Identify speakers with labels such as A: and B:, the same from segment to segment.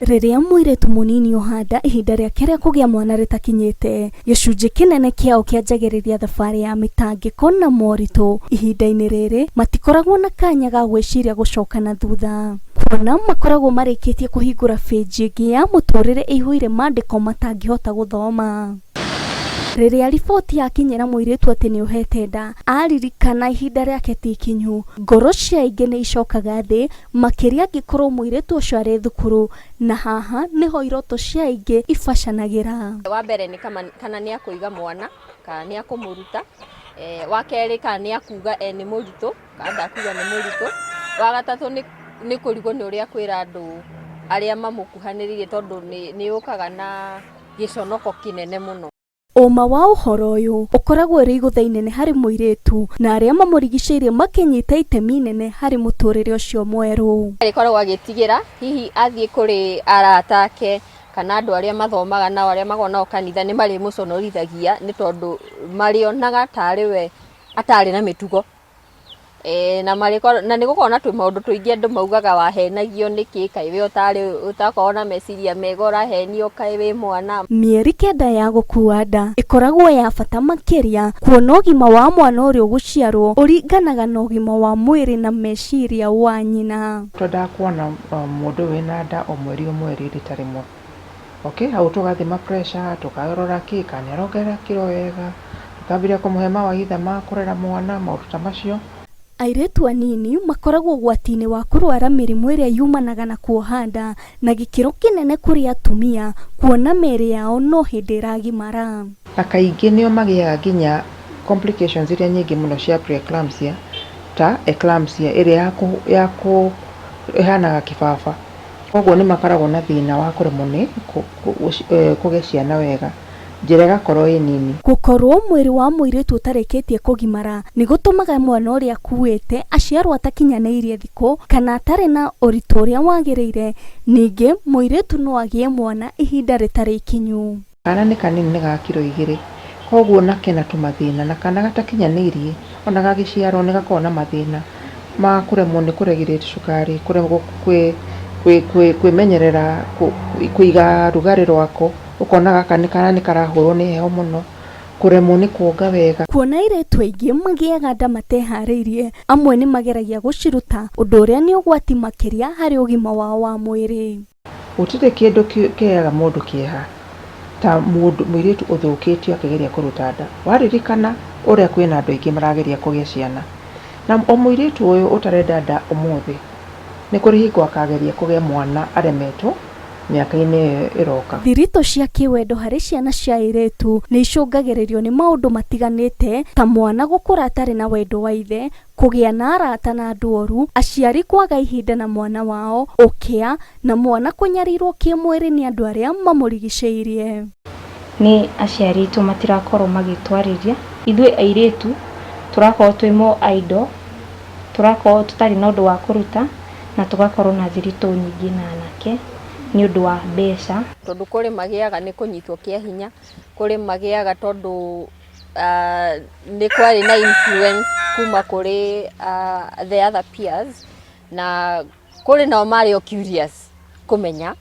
A: Rĩrĩa mũirĩtu mũnini oha nda ihinda rĩake rĩa kũgĩa mwana rĩtakinyĩte, gĩcunjĩ kĩnene kĩao kĩanjagĩrĩria thabarĩ ya mĩtangĩko na moritũ. Ihinda-inĩ rĩrĩ, matikoragwo na kanya ga gwĩciria gũcoka na thutha, kuona makoragwo marĩkĩtie kũhingũra bĩnji ĩngĩ ya mũtũrĩre ĩihũire mandĩko matangĩhota gũthoma. Rĩrĩa riboti yakinyĩra mũirĩtu atĩ nĩ ohete nda, aririkana ihinda rĩake ti ikinyu, ngoro cia aingĩ nĩ icokaga thĩ, makĩria angĩkorwo mũirĩtu ũcio arĩ thukuru, na haha nĩho iroto cia aingĩ ibacanagĩra.
B: Wa mbere nĩ kana nĩ akũiga mwana kana nĩ akũmũruta, wa kerĩ kana nĩ akuga e nĩ mũritũ kana ndakuga nĩ mũritũ, wa gatatũ nĩ kũrigwo nĩ ũrĩa akwĩra andũ arĩa mamũkuhanĩrĩirie tondũ nĩ yũkaga na gĩconoko kĩnene mũno.
A: Ũma wa ũhoro ũyũ ũkoragwo ũrĩ igũtha inene harĩ mũirĩtu na arĩa mamũrigicĩirie makĩnyita itemi inene harĩ mũtũrĩre ũcio mwerũ.
B: Arĩkoragwo agĩtigĩra hihi athiĩ kũrĩ arata ake kana andũ arĩa mathomaga nao, arĩa makoragwo nao kanitha, nĩ marĩmũconorithagia nĩ tondũ marĩonaga tarĩ we atarĩ na mĩtugo. Na nĩ gũkoragwo na tũmaũndũ tũingĩ andũ maugaga wahenagio nĩkĩ, kaĩ we ũtarĩ ũtakoragwo na meciria mega ũrahenio kaĩ wĩ mwana.
A: Mĩeri 9 ya gũkua nda ĩkoragwo ya bata makĩria kuona ũgima wa mwana ũrĩa ũgũciarwo ũringanaga na ũgima wa mwĩrĩ na meciria wa nyina.
C: Twendaga kuona mũndũ wĩna nda o mweri o mweri rita rĩmwe. Okay, hau tũgathima pressure, tũkarora kĩ, kana nĩ arongerera kiro wega, tũkambĩrĩria kũmũhe mawaitha ma kũrera mwana, maũndũ ta macio.
A: Airĩtu anini makoragwo ũgwati-inĩ wa kũrwara mĩrimũ ĩrĩa yumanaga na kuoha nda na gĩkĩro kĩnene kũrĩ atumia kuona mĩĩrĩ yao no hĩndĩ ĩragimara.
C: Na kaingĩ nĩo magĩaga nginya complications iria nyingĩ mũno cia preeclampsia ta eclampsia ĩrĩa ya kũ ĩhanaga kĩbaba. Koguo nĩ makoragwo na thĩna wa kũremwo nĩ kũgĩa ciana wega, njĩra ĩgakorwo ĩ nini.
A: Gũkorwo mwĩrĩ wa mũirĩtu ũtarĩkĩtie kũgimara nĩ gũtũmaga mwana ũrĩa akuĩte aciarwo atakinyanĩirie thikũ kana atarĩ na ũritũ ũrĩa wagĩrĩire. Ningĩ mũirĩtu no agĩe mwana ihinda rĩtarĩ ikinyu.
C: Kana nĩ kanini nĩ ga kiro 2, koguo na kena tũmathĩna, na kana gatakinyanĩirie ona gagĩciarwo nĩ gakoragwo na mathĩna ma kũremwo nĩ kũ regulate cukari, kũremwo kwĩmenyerera kũiga rugarĩ rwako, ũkona gaka nĩ kana nĩ karahũrwo nĩ heho mũno, kũremwo nĩ kuonga wega.
A: Kuona airĩtu aingĩ magĩaga nda mateharĩirie, amwe nĩ mageragia gũciruta, ũndũ ũrĩa nĩ ũgwati makĩria harĩ ũgima wao wa mwĩrĩ.
C: Gũtirĩ kĩndũ kĩheaga mũndũ kĩeha ta mũndũ mũirĩtu ũthũkĩtio akĩgeria kũruta nda. Waririkana ũrĩa kwĩna andũ aingĩ marageria kũgĩa ciana. Na o mũirĩtu ũyũ ũtarenda nda ũmũthĩ, nĩ kũrĩ hingo akageria kũgĩa mwana aremetwo mĩaka-inĩ ĩyo ĩroka.
A: Thiritũ cia kĩwendo harĩ ciana cia airĩtu nĩ icũngagĩrĩrio nĩ maũndũ matiganĩte ta mwana gũkũra atarĩ na wendo wa ithe, kũgĩa na arata na andũ oru, aciari kwaga ihinda na mwana wao, ũkĩa, na mwana kũnyarirwo kĩmwĩrĩ nĩ andũ arĩa mamũrigicĩirie.
D: Nĩ aciari aitũ matirakorwo magĩtwarĩria, ithuĩ airĩtu tũrakorwo twĩ more idle, tũrakorwo tũtarĩ na ũndũ wa kũruta na tũgakorwo na thiritũ nyingĩ na anake nĩ ũndũ wa mbeca.
B: Tondũ kũrĩ magĩaga nĩ kũnyitwo kĩa hinya, kũrĩ magĩaga tondũ nĩ kwarĩ na influence kuma kũrĩ the other peers, na kũrĩ nao marĩ o curious kũmenya.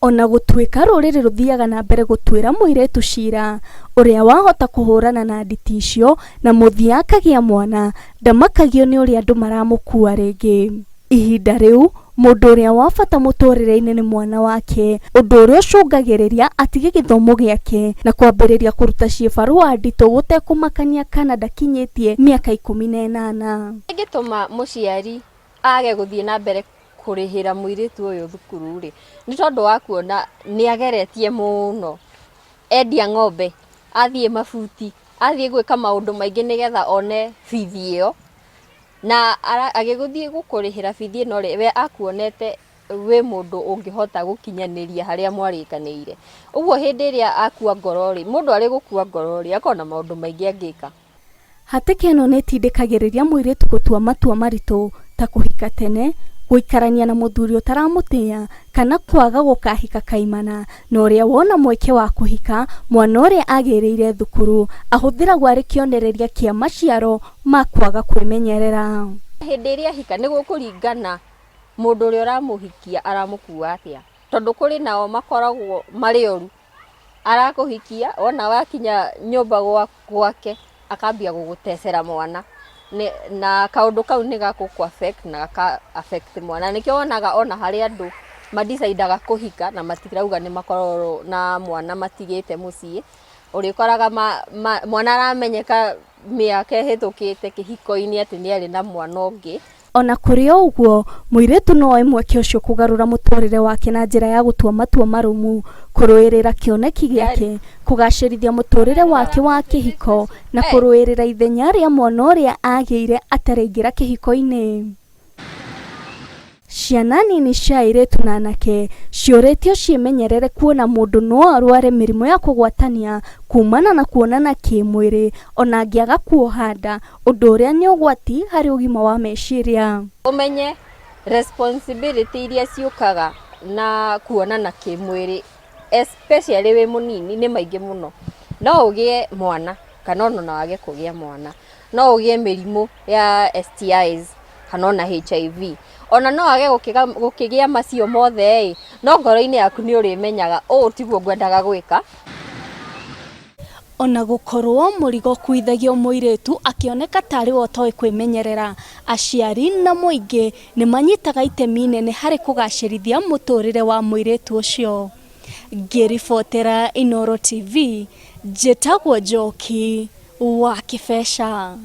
A: Ona gũtuĩka rũrĩrĩ rũthiaga na mbere gũtuĩra mũirĩtu cira ũrĩa wahota kũhũrana na nditi icio na mũthia akagĩa mwana, ndamakagio nĩ ũrĩa andũ maramũkua rĩngĩ. Ihinda rĩu, mũndũ ũrĩa wa bata mũtũrĩre-inĩ nĩ mwana wake, ũndũ ũrĩa ũcũngagĩrĩria atige gĩthomo gĩake na kwambĩrĩria kũruta ciĩbarũa nditũ gũtekũmakania kana ndakinyĩtie mĩaka 18.
B: Kĩngĩtũma mũciari age gũthiĩ na mbere kũrĩhĩra mũirĩtu ũyũ thukuru rĩ, nĩ tondũ wa kuona nĩ ageretie mũno, endia ng'ombe, athiĩ mabuti, athiĩ gwĩka maũndũ maingĩ nĩgetha one bithi ĩyo, na agĩgũthiĩ gũkũrĩhĩra bithi ĩno rĩ, we akuonete wĩ mũndũ ũngĩhota gũkinyanĩria harĩa mwarĩkanĩire. Ũguo hĩndĩ ĩrĩa akua ngoro rĩ, mũndũ arĩ gũkua ngoro rĩ, akoragwo na maũndũ maingĩ angĩka.
A: Hatĩka ĩno nĩ ĩtindĩkagĩrĩria mũirĩtu gũtua matua maritũ ta kũhika tene, gũikarania na mũthuri ũtaramũtĩa, kana kwaga gũkahika kaimana, na ũrĩa wona mweke wa kũhika mwana ũrĩa agĩrĩire thukuru ahũthĩragwo arĩ kĩonereria kĩa maciaro ma kwaga kwĩmenyerera.
B: Hĩndĩ ĩrĩa ahika nĩ gũkũringana mũndũ ũrĩa ũramũhikia aramũkua atĩa. Tondũ kũrĩ nao makoragwo marĩ oru, arakũhikia wona wakinya nyũmba gwake akambia gũgũtecera mwana. Na kaũndũ kau nĩ gagũkũ affect na gaka affect mwana. Nĩkĩo wonaga ona harĩ andũ mandicidaga kũhika na matirauga nĩ makoragwo na mwana matigĩte mũciĩ. Ũrĩkoraga mwana aramenyeka mĩaka ĩhĩtũkĩte kĩhiko-inĩ atĩ nĩ arĩ na mwana ũngĩ.
A: O na kũrĩ o ũguo, mũirĩtu no oe mweke ũcio kũgarũra mũtũũrĩre wake na njĩra ya gũtua matua marũmu, kũrũĩrĩra kĩoneki gĩake, kũgacĩrithia mũtũũrĩre wake wa kĩhiko, na kũrũĩrĩra ithenya rĩa mwana ũrĩa agĩire ataraingĩra kĩhiko-inĩ. Ciana nini cia airĩtu na anake ciũrĩtio ciĩmenyerere kuona mũndũ no arware mĩrimũ ya kũgwatania kumana na kuonana kĩmwĩrĩ ona angĩaga kuoha nda, ũndũ ũrĩa nĩ ũgwati harĩ ũgima wa meciria.
B: Ũmenye responsibility iria ciũkaga na kuonana kĩmwĩrĩ especially wĩ mũnini nĩ maingĩ mũno. No ũgĩe mwana kana ona wage kũgĩa mwana. No ũgĩe mĩrimũ ya STIs kana ona HIV. Ona no wage gũkĩgĩa macio mothe ĩ, no ngoro-inĩ yaku nĩ ũrĩmenyaga ũũ tiguo ngwendaga gwĩka.
A: Ona gũkorwo mũrigo ũkuithagio mũirĩtu akĩoneka tarĩ we ũtoĩ kwĩmenyerera, aciari na mũingĩ nĩ manyitaga itemi inene harĩ kũgacĩrithia mũtũrĩre wa mũirĩtu ũcio. Ngĩribotera Inooro TV, njĩtagwo Njoki wa Kĩbeca.